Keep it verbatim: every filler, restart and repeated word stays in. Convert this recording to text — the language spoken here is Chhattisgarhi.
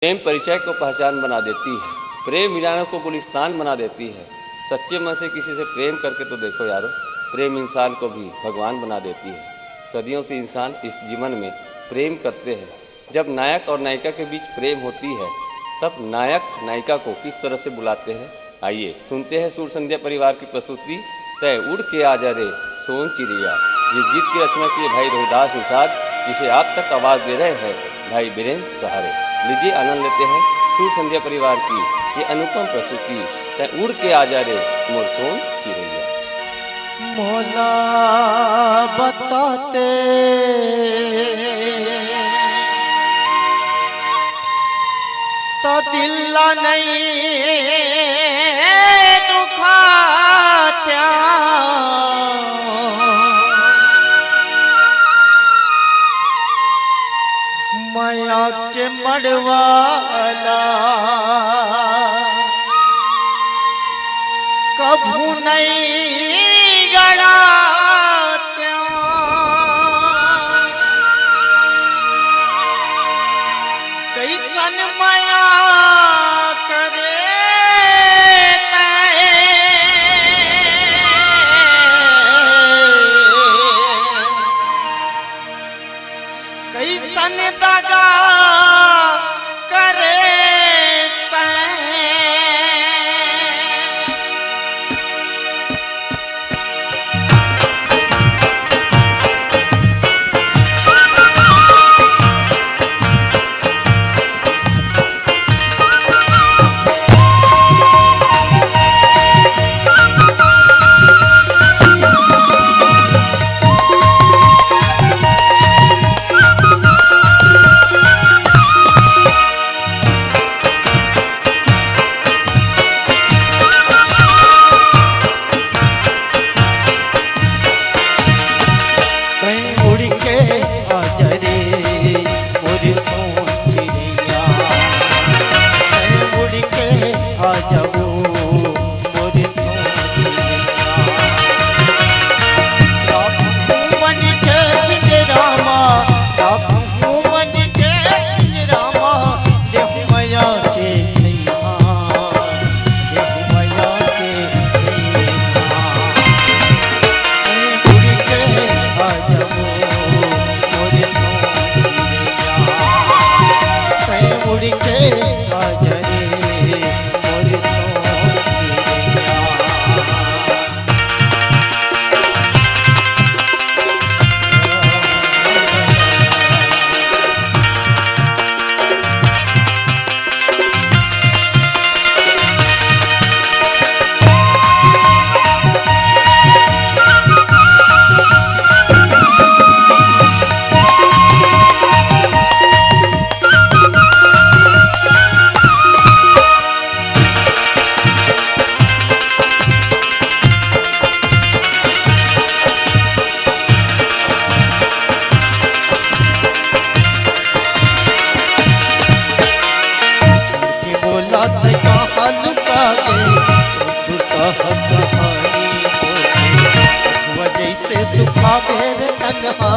प्रेम परिचय को पहचान बना देती है, प्रेम वीरानों को गुलिस्तान बना देती है। सच्चे मन से किसी से प्रेम करके तो देखो यारो, प्रेम इंसान को भी भगवान बना देती है। सदियों से इंसान इस जीवन में प्रेम करते हैं। जब नायक और नायिका के बीच प्रेम होती है, तब नायक नायिका को किस तरह से बुलाते हैं, आइए सुनते हैं सुर संध्या परिवार की प्रस्तुति तय उड़ के आजा रे सोन चिड़िया। ये गीत की रचना किए भाई रोहिदास निषाद, जिसे आप तक आवाज दे रहे हैं भाई बीरेंद्र सहारे। लीजिए, आनंद लेते हैं सुर संध्या परिवार की ये अनुपम प्रस्तुति तय उड़ के आजा रे मोर सोन चिड़िया। मोला बताते तो दिल ला नहीं दुखात्या, मया के मड़वाला कभू नहीं गड़ा। कैसन मया करे तैं, कैसन दगा करे तैं। कहीं उड़ के आ जा रे मोर सोन चिड़िया, कहीं उड़ के आ जाओ मोर सोन चिड़िया। राम मन के पिंजरा मा, राम मन के पिंजरा मा, देहु मया के छैया, देहु मया के छैया। कहीं उड़ के आ जाओ मोर सोन चिड़िया, कहीं उड़ के आ जा रे मोर सोन चिड़िया। के बोला तैं का हाल पावे, सुता कहानी को, वजह से दुखावे रे तन्हा।